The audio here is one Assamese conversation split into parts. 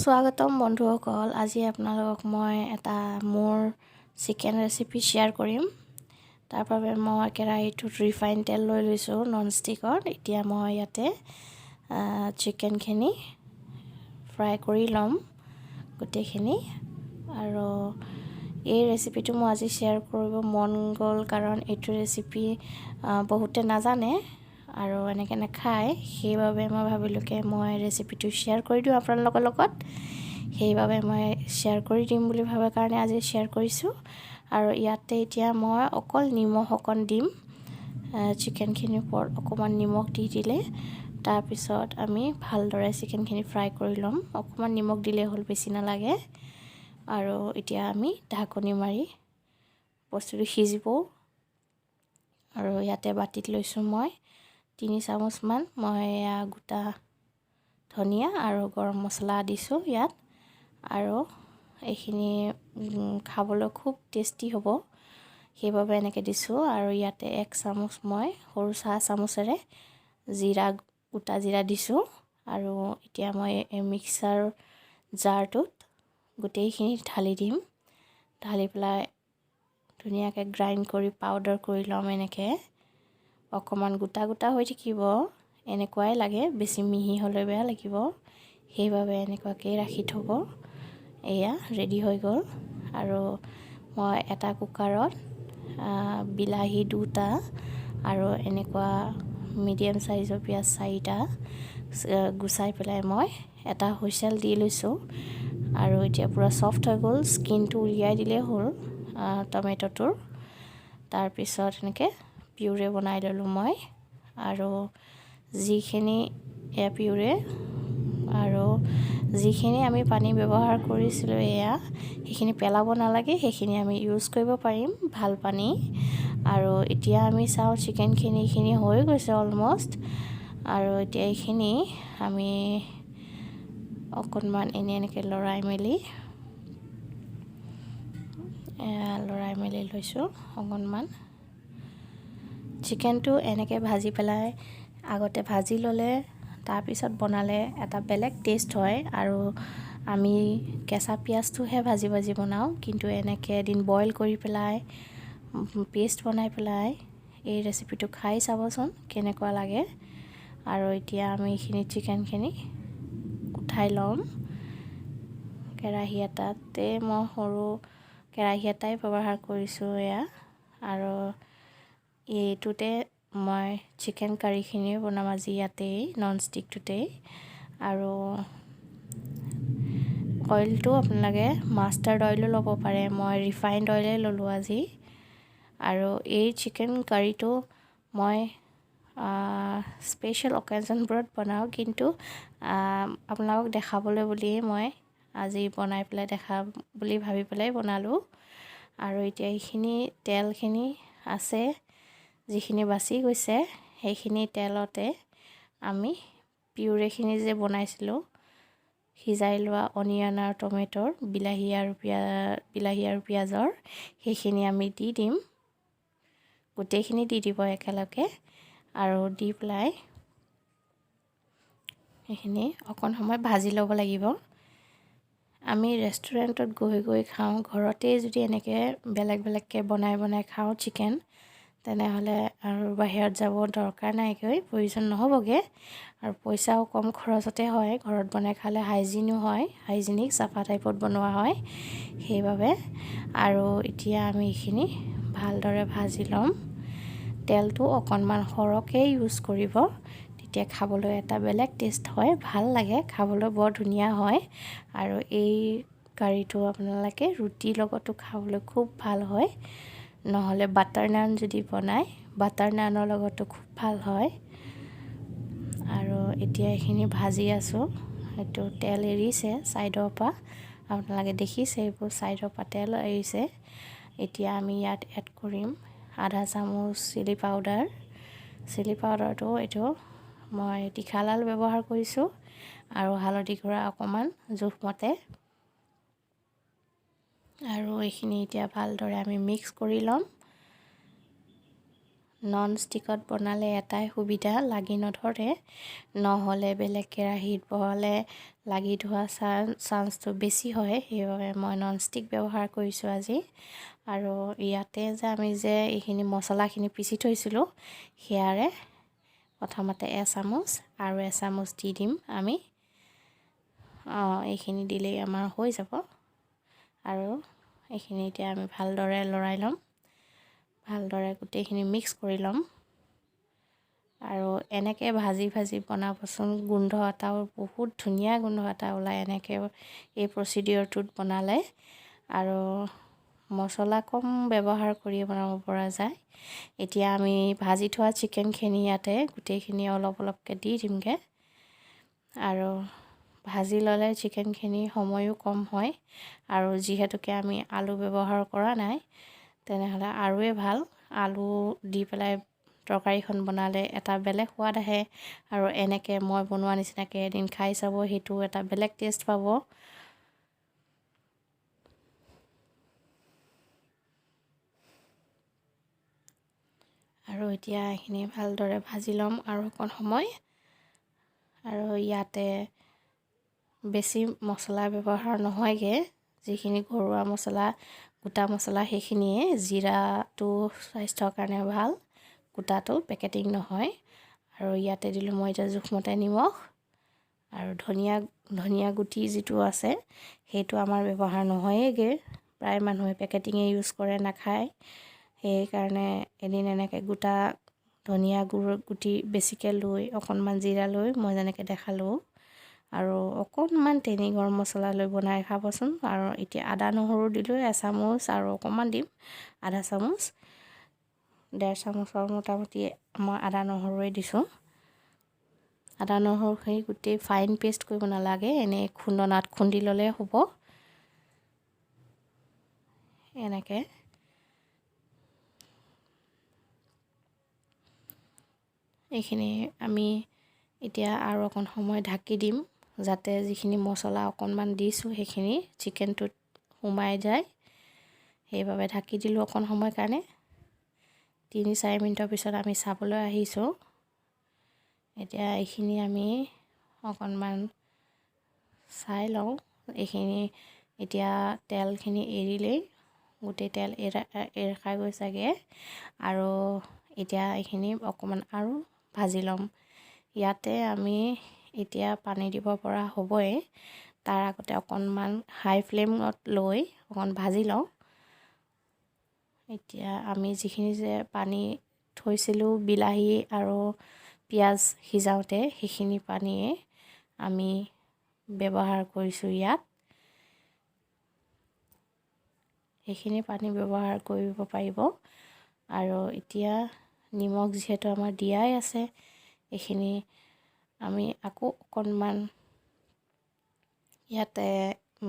স্বাগতম বন্ধুসকল। আজি আপোনালোকক মই এটা মোৰ চিকেন ৰেচিপি শ্বেয়াৰ কৰিম। তাৰ বাবে মই কেৰাহীটোত ৰিফাইন তেল লৈ লৈছোঁ নন ষ্টিকত। এতিয়া মই ইয়াতে চিকেনখিনি ফ্ৰাই কৰি ল'ম গোটেইখিনি। আৰু এই ৰেচিপিটো মই আজি শ্বেয়াৰ কৰিব মন গ'ল, কাৰণ এইটো ৰেচিপি বহুতে নাজানে আৰু এনেকৈ নাখায়। সেইবাবে মই ভাবিলোঁ কি মই ৰেচিপিটো শ্বেয়াৰ কৰি দিওঁ আপোনালোকৰ লগত। সেইবাবে মই শ্বেয়াৰ কৰি দিম বুলি ভবাৰ কাৰণে আজি শ্বেয়াৰ কৰিছোঁ। আৰু ইয়াতে এতিয়া মই অকল নিমখ অকণ দিম। চিকেনখিনিৰ ওপৰত অকণমান নিমখ দি দিলে তাৰপিছত আমি ভালদৰে চিকেনখিনি ফ্ৰাই কৰি ল'ম। অকণমান নিমখ দিলেই হ'ল, বেছি নালাগে। আৰু এতিয়া আমি ঢাকনি মাৰি বস্তুটো সিজিব। আৰু ইয়াতে বাতিত লৈছোঁ মই 3 চামুচমান মই এয়া গোটা ধনিয়া আৰু গৰম মছলা দিছোঁ ইয়াত। আৰু এইখিনি খাবলৈ খুব টেষ্টি হ'ব, সেইবাবে এনেকৈ দিছোঁ। আৰু ইয়াতে 1 চামুচ মই সৰু চাহ চামুচেৰে জিৰা, গোটা জিৰা দিছোঁ। আৰু এতিয়া মই এই মিক্সাৰ জাৰটোত গোটেইখিনি ঢালি দিম। ঢালি পেলাই ধুনীয়াকৈ গ্ৰাইণ্ড কৰি পাউডাৰ কৰি ল'ম। এনেকৈ অকণমান গোটা গোটা হৈ থাকিব, এনেকুৱাই লাগে। বেছি মিহি হ'লে বেয়া লাগিব, সেইবাবে এনেকুৱাকেই ৰাখি থ'ব। এয়া ৰেডি হৈ গ'ল। আৰু মই এটা কুকাৰত বিলাহী দুটা আৰু এনেকুৱা মিডিয়াম চাইজৰ পিঁয়াজ চাৰিটা গুচাই পেলাই মই এটা হুইচেল দি লৈছোঁ। আৰু এতিয়া পূৰা ছফ্ট হৈ গ'ল। স্কিনটো উলিয়াই দিলেই হ'ল টমেট'টোৰ। তাৰপিছত এনেকৈ পিউৰে বনাই ল'লোঁ মই। আৰু যিখিনি এয়া পিউৰে আৰু যিখিনি আমি পানী ব্যৱহাৰ কৰিছিলোঁ, এয়া সেইখিনি পেলাব নালাগে, সেইখিনি আমি ইউজ কৰিব পাৰিম, ভাল পানী। আৰু এতিয়া আমি চাওঁ, চিকেনখিনি এইখিনি হৈ গৈছে অলমষ্ট। আৰু এতিয়া এইখিনি আমি অকণমান এনেই এনেকৈ লৰাই মেলি লৈছোঁ অকণমান। চিকেনটো এনেকৈ ভাজি পেলাই, আগতে ভাজি ল'লে তাৰপিছত বনালে এটা বেলেগ টেষ্ট হয়। আৰু আমি কেঁচা পিঁয়াজটোহে ভাজি ভাজি বনাওঁ, কিন্তু এনেকৈ এদিন বইল কৰি পেলাই পেষ্ট বনাই পেলাই এই ৰেচিপিটো খাই চাবচোন কেনেকুৱা লাগে। আৰু এতিয়া আমি এইখিনি চিকেনখিনি উঠাই ল'ম কেৰাহী এটাতে। মই সৰু কেৰাহী এটাই ব্যৱহাৰ কৰিছোঁ এয়া। আৰু এইটোতে মই চিকেন কাৰীখিনিও বনাম আজি ইয়াতেই, নন ষ্টিকটোতেই। আৰু অইলটো আপোনালোকে মাষ্টাৰ্ড অইলো ল'ব পাৰে, মই ৰিফাইণ্ড অইলেই ল'লোঁ আজি। আৰু এই চিকেন কাৰীটো মই স্পেচিয়েল অকেজনবোৰত বনাওঁ, কিন্তু আপোনালোকক দেখাবলৈ বুলিয়েই মই আজি বনাই পেলাই দেখা বুলি ভাবি পেলাই বনালোঁ। আৰু এতিয়া এইখিনি তেলখিনি আছে, যিখিনি বাচি গৈছে, সেইখিনি তেলতে আমি পিউৰেখিনি যে বনাইছিলোঁ, সিজাই লোৱা অনিয়ন আৰু টমেট'ৰ, বিলাহী আৰু পিঁয়াজৰ, সেইখিনি আমি দি দিম। গোটেইখিনি দি দিব একেলগে। আৰু দি পেলাই সেইখিনি অকণ সময় ভাজি ল'ব লাগিব। আমি ৰেষ্টুৰেণ্টত গৈ গৈ খাওঁ, ঘৰতেই যদি এনেকৈ বেলেগ বেলেগকৈ বনাই বনাই খাওঁ চিকেন, তেনেহ'লে আৰু বাহিৰত যাব দৰকাৰ নাইগৈ, প্ৰয়োজন নহ'বগৈ। আৰু পইচাও কম খৰচতে হয় ঘৰত বনাই খালে। হাইজিনো হয়, হাইজেনিক চাফা টাইপত বনোৱা হয় সেইবাবে। আৰু এতিয়া আমি এইখিনি ভালদৰে ভাজি ল'ম। তেলটো অকণমান সৰহকৈ ইউজ কৰিব, তেতিয়া খাবলৈ এটা বেলেগ টেষ্ট হয়, ভাল লাগে খাবলৈ, বৰ ধুনীয়া হয়। আৰু এই কাৰীটো আপোনালোকে ৰুটিৰ লগতো খাবলৈ খুব ভাল হয়, নহ'লে বাটাৰ নান যদি বনায়, বাটাৰ নানৰ লগতো খুব ভাল হয়। আৰু এতিয়া এইখিনি ভাজি আছোঁ। এইটো তেল এৰিছে ছাইডৰ পৰা, আপোনালোকে দেখিছে, এইবোৰ ছাইডৰ পৰা তেল এৰিছে। এতিয়া আমি ইয়াত এড কৰিম আধা চামুচ চিলি পাউডাৰ। চিলি পাউডাৰটো এইটো মই তীখালাল ব্যৱহাৰ কৰিছোঁ। আৰু হালধি গুড়া অকণমান জোখমতে। আৰু এইখিনি এতিয়া ভালদৰে আমি মিক্স কৰি ল'ম। নন ষ্টিকত বনালে এটাই সুবিধা, লাগি নধৰে। নহ'লে বেলেগ কেৰাহীত বহালে লাগি ধৰা চান্সটো বেছি হয়। সেইবাবে মই নন ষ্টিক ব্যৱহাৰ কৰিছোঁ আজি। আৰু ইয়াতে যে আমি যে এইখিনি মছলাখিনি পিচি থৈছিলোঁ, সেয়াৰে প্ৰথমতে এচামুচ আৰু এচামুচ দি দিম আমি। এইখিনি দিলেই আমাৰ হৈ যাব। আৰু এইখিনি এতিয়া আমি ভালদৰে লৰাই ল'ম, ভালদৰে গোটেইখিনি মিক্স কৰি ল'ম। আৰু এনেকৈ ভাজি ভাজি বনাবচোন, গোন্ধ এটাও, বহুত ধুনীয়া গোন্ধ এটা ওলায় এনেকৈ এই প্ৰচিডিঅ'ৰটোত বনালে। আৰু মছলা কম ব্যৱহাৰ কৰিয়ে বনাব পৰা যায়। এতিয়া আমি ভাজি থোৱা চিকেনখিনি ইয়াতে গোটেইখিনি অলপ অলপকৈ দি দিমগৈ। আৰু ভাজি ল'লে চিকেনখিনি সময়ো কম হয়, আৰু যিহেতুকে আমি আলু ব্যৱহাৰ কৰা নাই, তেনেহ'লে আৰুৱে ভাল। আলু দি পেলাই তৰকাৰীখন বনালে এটা বেলেগ সোৱাদ আহে। আৰু এনেকৈ মই বনোৱা নিচিনাকৈ এদিন খাই চাব, সেইটো এটা বেলেগ টেষ্ট পাব। আৰু এতিয়া এইখিনি ভালদৰে ভাজি ল'ম আৰু অকণ সময়। আৰু ইয়াতে বেছি মছলা ব্যৱহাৰ নহয়গৈ, যিখিনি ঘৰুৱা মছলা, গোটা মছলা সেইখিনিয়ে। জিৰাটো স্বাস্থ্যৰ কাৰণে ভাল, গোটাটো, পেকেটিং নহয়। আৰু ইয়াতে দিলোঁ মই এতিয়া জোখমতে নিমখ আৰু ধনিয়া গুটি যিটো আছে, সেইটো আমাৰ ব্যৱহাৰ নহয়েগৈ। প্ৰায় মানুহে পেকেটিঙে ইউজ কৰে, নাখায়। সেইকাৰণে এদিন এনেকৈ গোটা ধনিয়া গুটি বেছিকৈ লৈ, অকণমান জিৰা লৈ, মই যেনেকৈ দেখালোঁ, আৰু অকণমান তেনেই গৰম মছলা লৈ বনাই খাবচোন। আৰু এতিয়া আদা নহৰু দিলোঁ এচামুচ আৰু অকণমান দিম আধা চামুচ, 1.5 চামুচৰ মোটামুটি মই আদা নহৰুৱে দিছোঁ। আদা নহৰুখিনি গোটেই ফাইন পেষ্ট কৰিব নালাগে, এনেই খুন্দনাত খুন্দি ল'লে হ'ব এনেকৈ। এইখিনি আমি এতিয়া আৰু অকণ সময় ঢাকি দিম, যাতে যিখিনি মছলা অকণমান দিছোঁ সেইখিনি চিকেনটোত সোমাই যায়। সেইবাবে ঢাকি দিলোঁ অকণ সময় কাৰণে। 3-4 মিনিটৰ পিছত আমি চাবলৈ আহিছোঁ। এতিয়া এইখিনি আমি অকণমান চাই লওঁ। এইখিনি এতিয়া তেলখিনি এৰিলেই, গোটেই তেল এৰা এৰ খাই গৈছেগৈ। আৰু এতিয়া এইখিনি অকণমান আৰু ভাজি ল'ম। ইয়াতে আমি এতিয়া পানী দিব পৰা হ'বই। তাৰ আগতে অকণমান হাই ফ্লেমত লৈ অকণ ভাজি লওঁ। এতিয়া আমি যিখিনি যে পানী থৈছিলোঁ বিলাহী আৰু পিঁয়াজ সিজাওঁতে, সেইখিনি পানীয়ে আমি ব্যৱহাৰ কৰিছোঁ ইয়াত। সেইখিনি পানী ব্যৱহাৰ কৰিব পাৰিব। আৰু এতিয়া নিমখ যিহেতু আমাৰ দিয়াই আছে, এইখিনি আমি আকৌ অকণমান ইয়াতে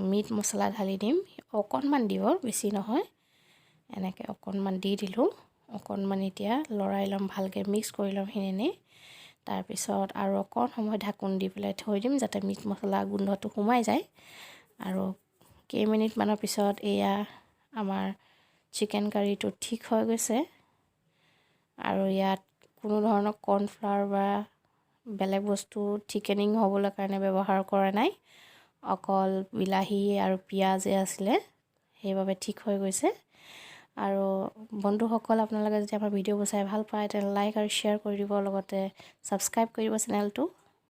মিট মছলা ঢালি দিম। অকণমান দিব, বেছি নহয়। এনেকৈ অকণমান দি দিলোঁ। অকণমান এতিয়া লৰাই ল'ম, ভালকৈ মিক্স কৰি ল'ম সেইখিনি। তাৰপিছত আৰু অকণ সময় ঢাকোন দি পেলাই থৈ দিম, যাতে মিট মছলা গোন্ধটো সোমাই যায়। আৰু কেইমিনিটমানৰ পিছত এয়া আমাৰ চিকেন কাৰীটো ঠিক হৈ গৈছে। আৰু ইয়াত কোনো ধৰণৰ কৰ্ণফ্লাৱাৰ বা বেলেগ বস্তু থিকেনিং হ'বলৈ কাৰণে ব্যৱহাৰ কৰা নাই। অকল বিলাহী আৰু পিঁয়াজে আছিলে, সেইবাবে ঠিক হৈ গৈছে। আৰু বন্ধুসকল, আপোনালোকে যদি আমাৰ ভিডিঅ'বোৰ চাই ভাল পায়, তেনে লাইক আৰু শ্বেয়াৰ কৰি দিব, লগতে ছাবস্ক্ৰাইব কৰি দিব চেনেলটো।